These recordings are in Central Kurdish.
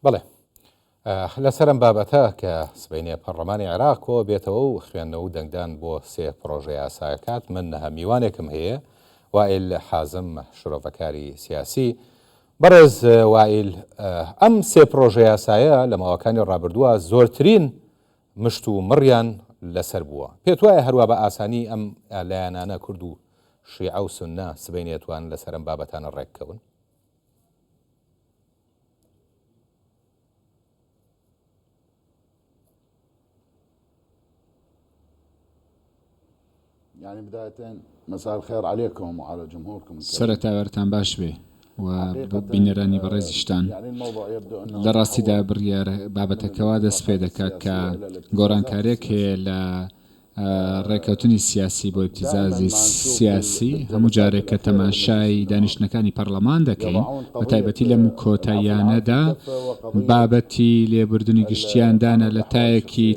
بەڵێ لەسەر ئەم بابەتە کە سبەینێ پەڕلەمانی عێراق کۆ بێتەوە و خوێندنەوە و دەنگدان بۆ سێ پڕۆژە یاساکات من میوانێکم هەیە وائیل حازم شرۆڤەکاری سیاسی بەڕێز وائیل ئەم سێ پڕۆژە یاسایە لە ماوەکانی ڕابردووە زۆرترین مشت و مڕیان لەسەر بووە پێت وایە هەروا بە ئاسانی ئەم لایەنانە کورد و شیعە و سوننە سبەینێ توان لەسەر ئەم بابەتانە ڕێککەون؟ يعني بداية مساء الخير عليكم وعلى جمهوركم الكريم. سەرەتا وەرتان باش بێ و بینەرانی بەڕێزیشتان لە ڕاستیدا بڕیار بابەتەکەوا دەست پێ دەکات کە گۆڕانکاریەک هەیە لە ڕێکەوتنی سیاسی بۆ ئیبتیزازی سیاسی، هەموو جارێک کە تەماشای دانیشتنەکانی پەڕڵەمان دەکەین، بە تایبەتی لەم کۆتاییانەدا بابەتی لێبوردنی گشتیان دانا لە تایەکی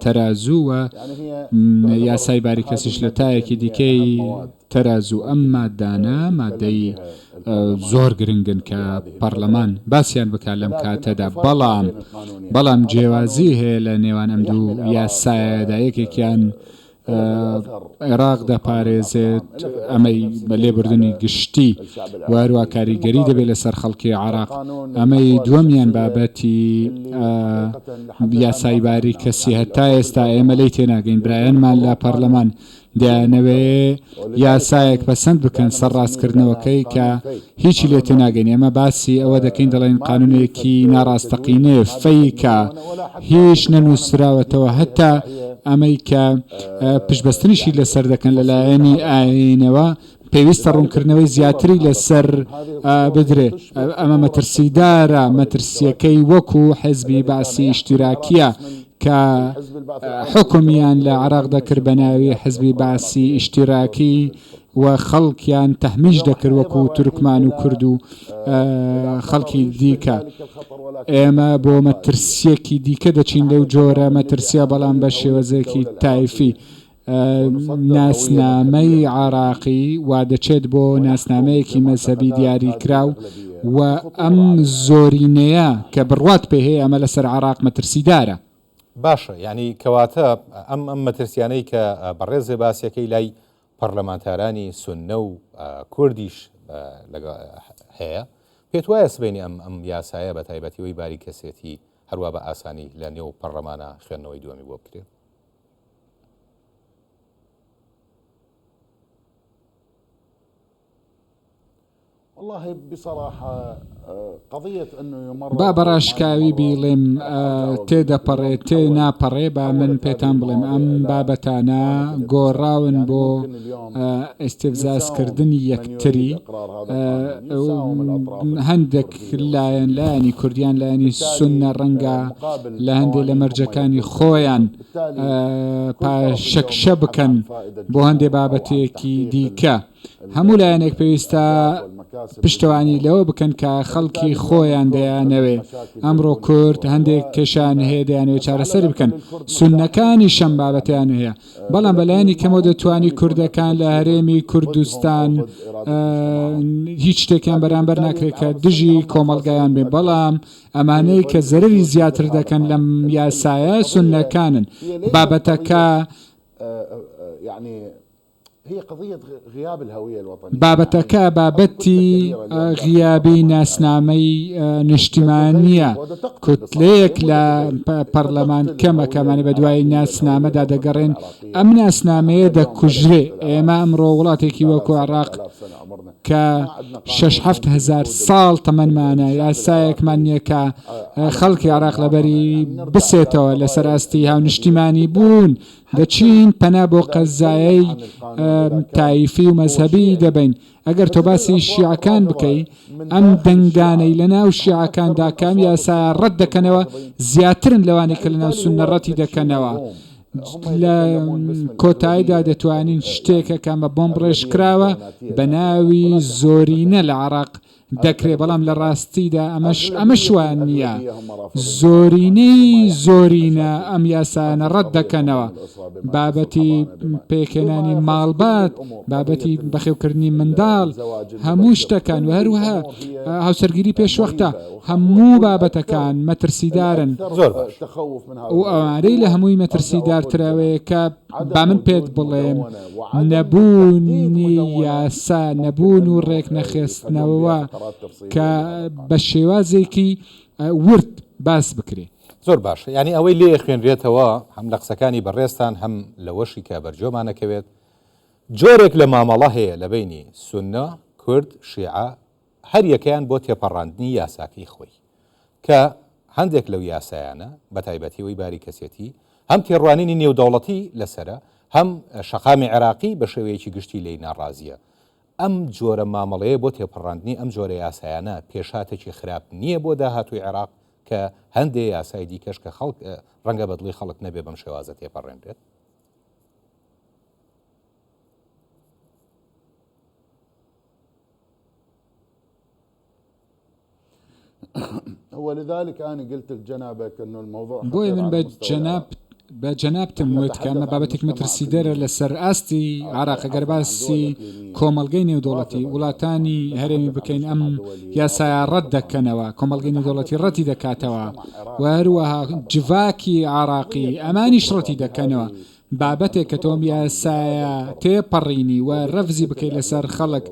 تەرازوو و یاسای باری کەسیش لە تایەکی دیکەی تەرازوو، ئەم ماددانە ماددەی زۆر گرنگن کە پەڕلەمان باسیان بکات لەم کاتەدا، بەڵام بەڵام جیاوازی هەیە لە نێوان ئەم دوو یاسایەدا، یەکێکیان عێراق دەپارێزێت ئەمەی بە لێبوردنی گشتی و هەروا کاریگەری دەبێت لەسەر خەڵکی عێراق، ئەمەی دووەمیان بابەتی یاسای باری کەسی هەتا ئێستا ئێمە لێی تێناگەین برایانمان لە پەڕلەمان دەیانەوێ یاسایەک پەسەند بکەن سەرڕاستکردنەوەکەی کە هیچی لێ تێناگەین ئێمە باسی ئەوە دەکەین دەڵێن قانونێکی ناڕاستەقینەیە فەیکە هیچ نەنووسراوەتەوە هەتا ئەمەی کە پشتبەستنیشی لەسەر دەکەن لەلایەنی ئاینەوە پێویستە ڕوونکردنەوەی زیاتری لەسەر بدرێ ئەمە مەترسیدارە مەترسیەکەی وەکو حزبی بەعسی ئیشتیراکیە کە حوکمیان لە عێراق دەکرد بە ناوی حزبی بەعسی ئیشتیراکی و خەڵکیان تەهمیش دەکرد وەکو تورکمان و کورد و خەڵکی دیکە. ئێمە بۆ مەترسیەکی دیکە دەچین لەو جۆرە مەترسیە بەڵام بە شێوەزێکی تایفی. ناسنامەی عێراقی وا دەچێت بۆ ناسنامەیەکی مەزهەبی دیاریکراو و ئەم زۆرینەیە کە بڕوات پێ هەیە ئەمە لەسەر عێراق مەترسیدارە. باشە یانی کەواتە ئەم ئەم مەترسیانەی کە بەڕێزێ باسیەکەی لای پەڕلەمانتارانی سوننە و کوردیش هەیە پێت وایە سبەینێ ئەم ئەم یاسایە بە تایبەتی ئەوی باری کەسێتی هەروا بە ئاسانی لە نێو پەڕلەمانە خوێندنەوەی دووەمی بۆ بکرێ؟ با بە ڕاشکاوی بیڵێم تێدەپەڕێ تێ ناپەڕێ با من پێتان بڵێم ئەم بابەتانە گۆڕاون بۆ ئیستفزازکردنی یەکتری هەندێک لایەن لایەنی کوردیان لایەنی سوننە ڕەنگە لە هەندێک لە مەرجەکانی خۆیان پاشەکشە بکەن بۆ هەندێ بابەتێکی دیکە. هەموو لایەنێک پێویستە پشتەوانی لەوە بکەن کە خەڵکی خۆیان دەیانەوێ. ئەمڕۆ کورد هەندێک کێشەیان هەیە دەیانەوێ چارەسەری بکەن. سوننەکانیش ئەم بابەتەیان هەیە. بەڵام بەلایەنی کەمەوە دەتوانی کوردەکان لە هەرێمی کوردستان هیچ شتێکیان بەرامبەر ناکرێت کە دژی کۆمەڵگایان بێ بەڵام ئەمانەی کە زەرەری زیاتر دەکەن لەم یاسایە سوننەکانن بابەتەکە بابەتەکە بابەتی غیابی ناسنامەی نیشتیمانییە، کوتلەیەک لە پەڕلەمان کەمە کە ئەمانە بەدوای ناسنامەدا دەگەڕێن، ئەم ناسنامەیە دەکوژرێ، ئێمە ئەمڕۆ وڵاتێکی وەکو عێراق کە شەش 7000 ساڵ تەمەنمانە یاسایەکمان نییە کە خەڵکی عێراق لەبەری بسێتەوە لەسەر ئاستی هاونیشتیمانی بوون، دەچین پەنا بۆ قەزایەی تایفی و مەزهەبی دەبەین، ئەگەر تۆ باسی شیعەکان بکەی ئەم دەنگانەی لەناو شیعەکاندا کە ئەم یاسایە ڕەت دەکەنەوە زیاترن لەوانەی کە لەناو سوننە ڕەتی دەکەنەوە. لە کۆتاییدا دەتوانین شتێکە کە ئەمە بۆمبڕێژکراوە بە ناوی زۆرینە لە عێراق. دەکرێ بەڵام لە ڕاستیدا ئەمەش ئەمەش وا نییە زۆرینەی زۆرینە ئەم یاسایانە ڕەت دەکەنەوە بابەتی پێکهێنانی ماڵبات بابەتی بەخێوکردنی منداڵ هەموو شتەکان و هەروەها هاوسەرگیری پێشوەختە هەموو بابەتەکان مەترسیدارن زۆر باش. و ئەوانەی لە هەمووی مەترسیدارترەوەیە کە با من پێت بڵێم نەبوونی یاسا نەبوون و ڕێکنەخێستنەوە کە بە شێوازێکی ورد باس بکرێ. زۆر باشە یانی ئەوەی لێ خوێنرێتەوە هەم لە قسەکانی بەڕێزتان هەم لەوەشی کە بەرگوێمانەکەوێت جۆرێک لە مامەڵە هەیە لە بەینی سوننە، کورد، شیعە هەر یەکەیان بۆ تێپەڕاندنی یاساکەی خۆی کە هەندێک لەو یاسایانە بەتایبەتی ئەوەی باری کەسێتی هەم تێڕوانینی نێودەوڵەتی لەسەرە هەم شەقامی عێراقی بە شێوەیەکی گشتی لێی ناڕازییە ئەم جۆرە مامەڵەیە بۆ تێپەڕاندنی ئەم جۆرە یاسایانە پێشهاتێکی خراپ نییە بۆ داهاتووی عێراق کە هەندێ یاسای دیکەش کە خەڵک ڕەنگە بەدڵی خەڵک نەبێ بەم شێوازە تێپەڕێنرێت؟ بۆیە من بە جەناب بە جەنابتم وت کە ئەمە بابەتێک مەترسیدەرە لەسەر ئاستی عراق گەر باسی کۆمەڵگەی نێودەوڵەتی وڵاتانی هەرێمی بکەین ئەم یاسایە ڕەت دەکەنەوە کۆمەڵگەی نێودەوڵەتی ڕەتی دەکاتەوە و هەروەها جڤاکی عراقی ئەمانیش ڕەتی دەکەنەوە بابەتێک کە تۆ ئەم یاسایە تێپەڕینی و رەفزی بکەیت لەسەر خەڵک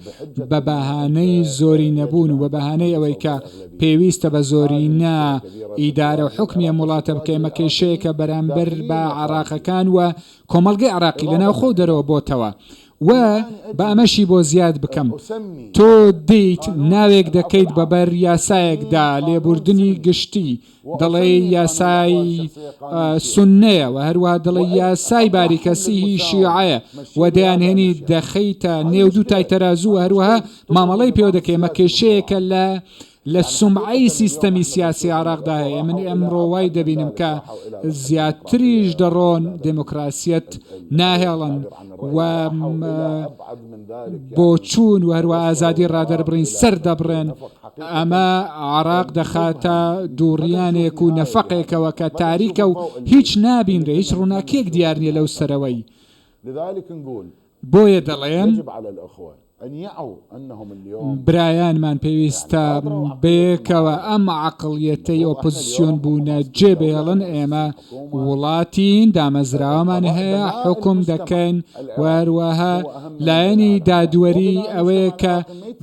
بە بەهانەی زۆری نەبوون و بە بەهانەی ئەوەی کە پێویستە بە زۆرینە ئیدارە و حوکمی ئەم وڵاتە بکەی ئەمە کێشەیەکە بەرامبەر بە عێراقەکان و کۆمەڵگەی عێراقی لە ناوخۆ و دەرەوە بۆتەوە و با ئەمەشی بۆ زیاد بکەم تۆ دێیت ناوێک دەکەیت بە بەر یاسایەکدا لێبوردنی گشتی دەڵێی یاسای سوننەیە و هەروەها دەڵێی یاسای باری کەسی هی شیعەیە و دەیانهێنی دەخەیتە نێو دوو تای تەرازوو و هەروەها مامەڵەی پێوە دەکەی ئەمە کێشەیەکە لە لە سومعەی سیستەمی سیاسی عێراقدا هەیە من ئەمڕۆ وای دەبینم کە زیاتریش دەڕۆن دێموکراسیەت ناهێڵن و بۆچوون و هەروە ئازادی ڕادەربڕین سەر دەبڕێن ئەمە عێراق دەخاتە دووڕیانێک و نەفەقێکەوە کە تاریکە و هیچ نابینرێ، هیچ ڕووناکییەک دیار نییە لەو سەرەوەی. بۆیە دەڵێم برایانمان پێویستە بەیەکەوە ئەم عەقڵیەتەی ئۆپۆزسیۆن بوونە جێ بهێڵن، ئێمە وڵاتین، دامەزراوەمان هەیە، حوکم دەکەین و هەروەها لایەنی دادوەری ئەوەیە کە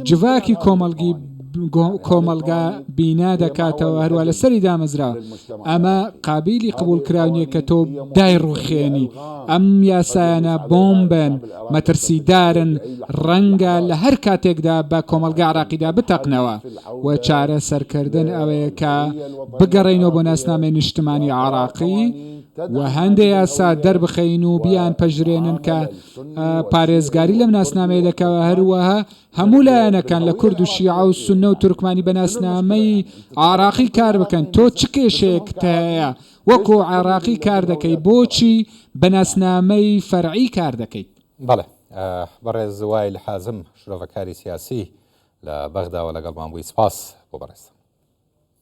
جڤاکی کۆمەڵگی کۆمەڵگا بینا دەکاتەوە هەروە لەسەری دامەزراوە ئەمە قابیلی قبوڵکراو نییە کە تۆ دایڕوخێنی ئەم یاسایانە بۆمبن مەترسیدارن ڕەنگە لە هەر کاتێکدا بە کۆمەڵگا عراقیدا بتەقنەوە و چارەسەرکردن ئەوەیە کە بگەڕێینەوە بۆ ناسنامەی نیشتمانی عراقی و هەندێ یاسا دەربخەین و بیان پەژرێنن کە پارێزگاری لەم ناسنامەیە دەکەوە هەروەها هەموو لایەنەکان لە کورد و شیعە و سوننە و تورکمانی بە ناسنامەی عێراقی کار بکەن، تۆ چ کێشەیەکت هەیە وەکو عێراقی کار دەکەی بۆچی بە ناسنامەی فەرعی کار دەکەیت؟ بەڵێ بەڕێز وائیل حازم شرۆڤەکاری سیاسی لە بەغداوە لەگەڵمان بووی سپاس بۆ بەڕێزتان.